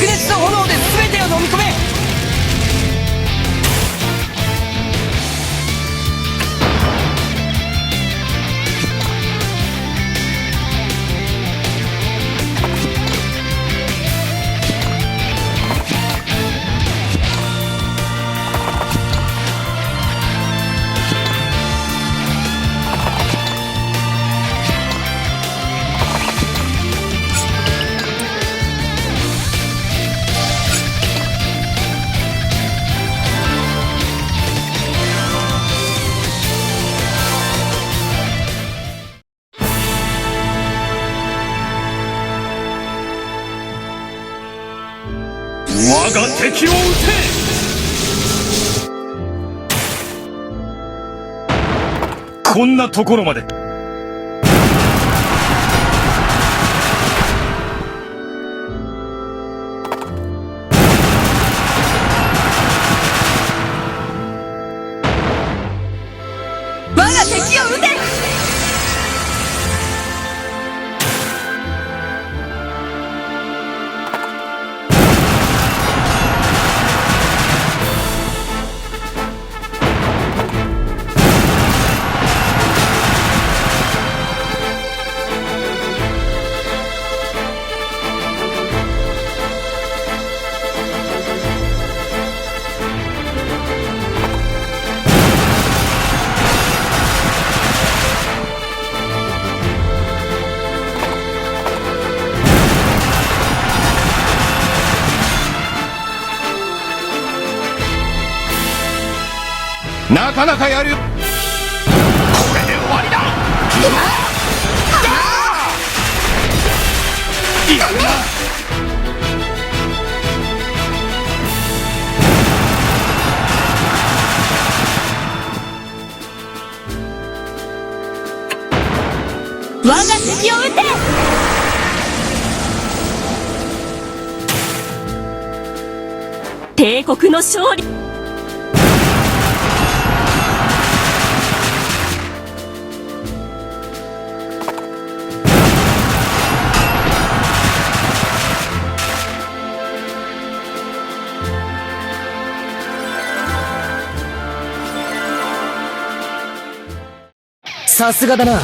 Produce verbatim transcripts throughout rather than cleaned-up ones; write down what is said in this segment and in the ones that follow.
烈の炎で全てを飲み込め。我が敵を討て！こんなところまで。我が敵を討て！なかなかやるよ。これで終わりだ。いや、我が敵を討て！帝国の勝利。さすがだな。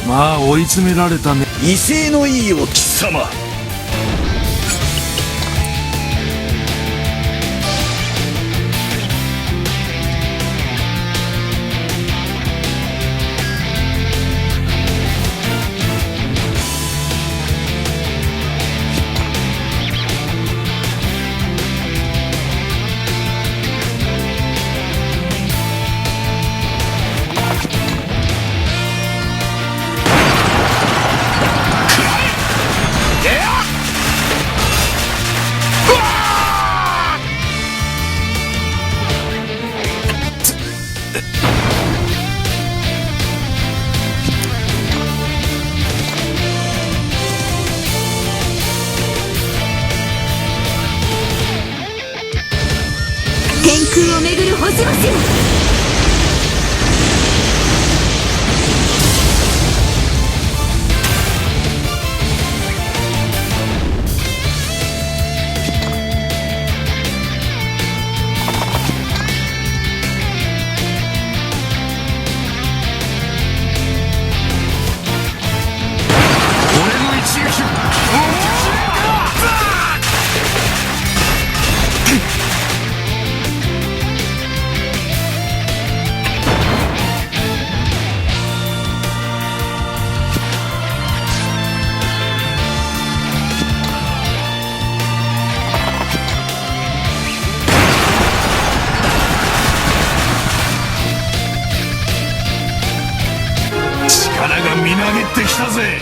まあ、追い詰められたね。威勢のいいよ、貴様。天空を巡る星々。俺の一撃を。力がみなぎってきたぜ。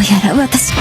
から私。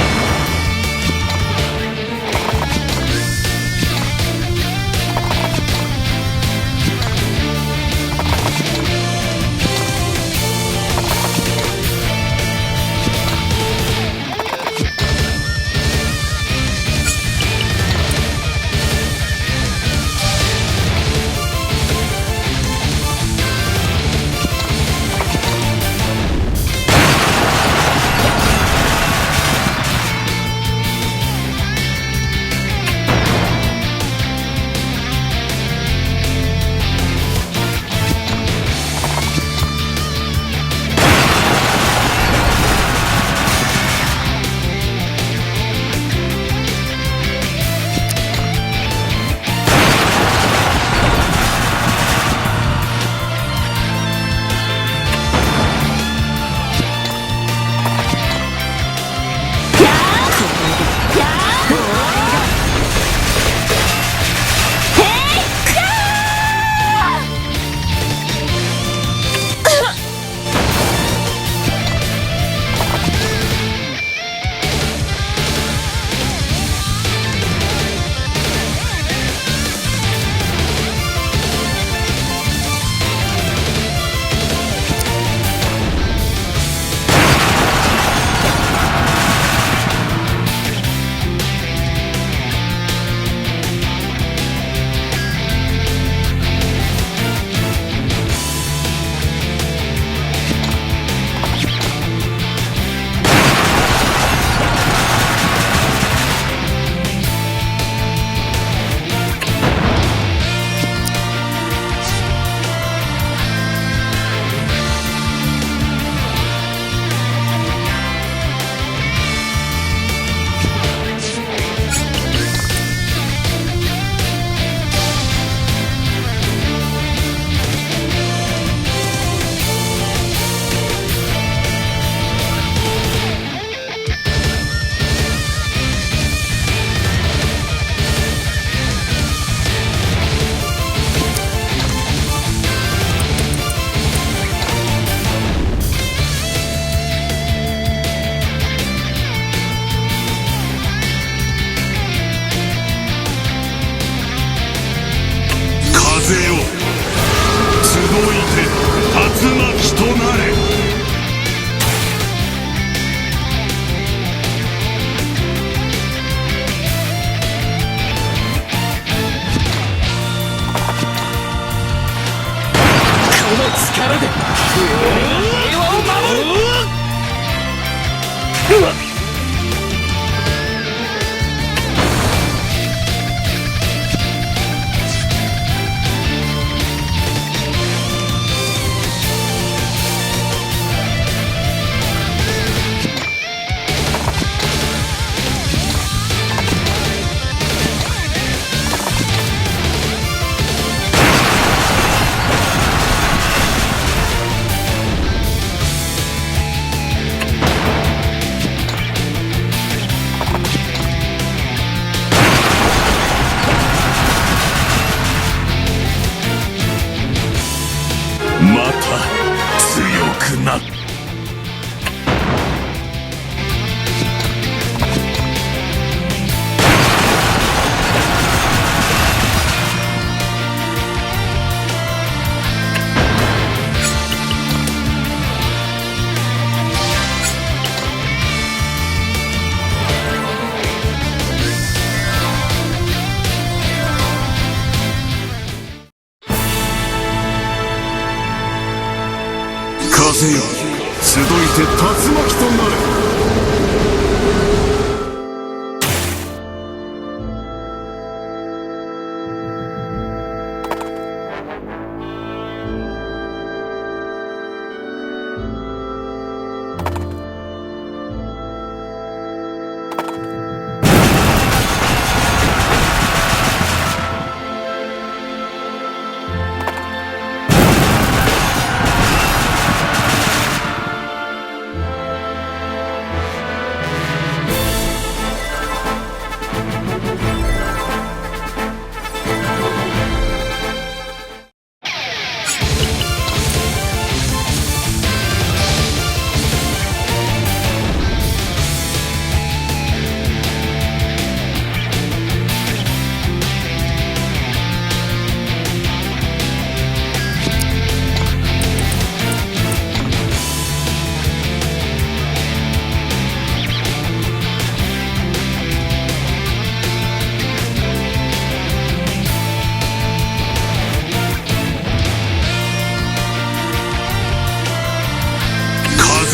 風よ、集いて竜巻となれ。この力で俺が平和を守る。また強くなった。風よ、集いて竜巻となれ。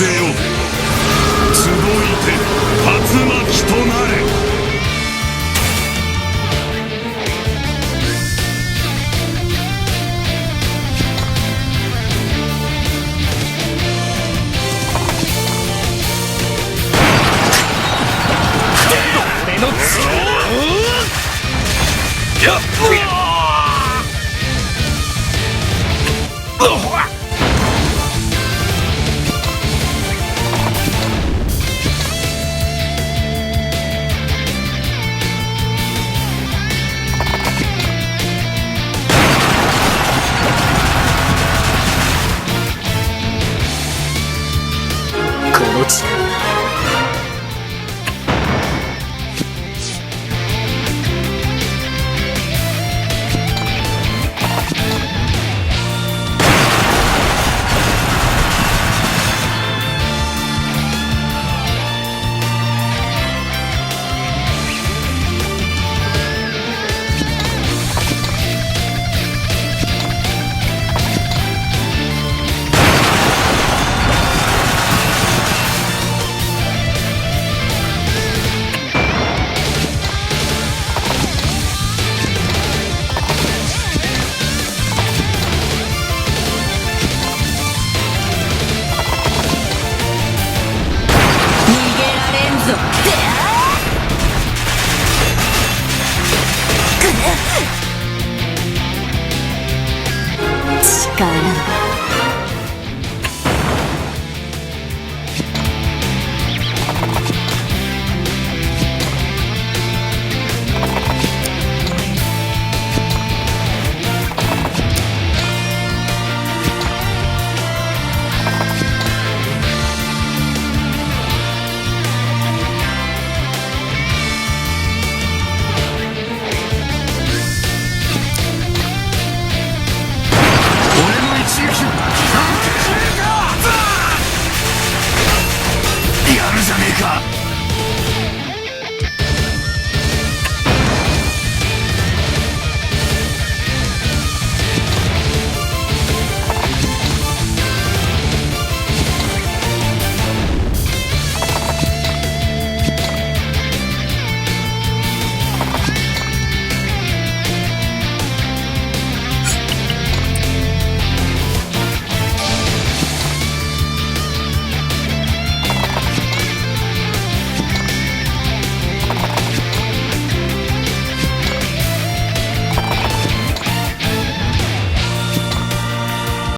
集いて、龍巻となれ。俺の強い。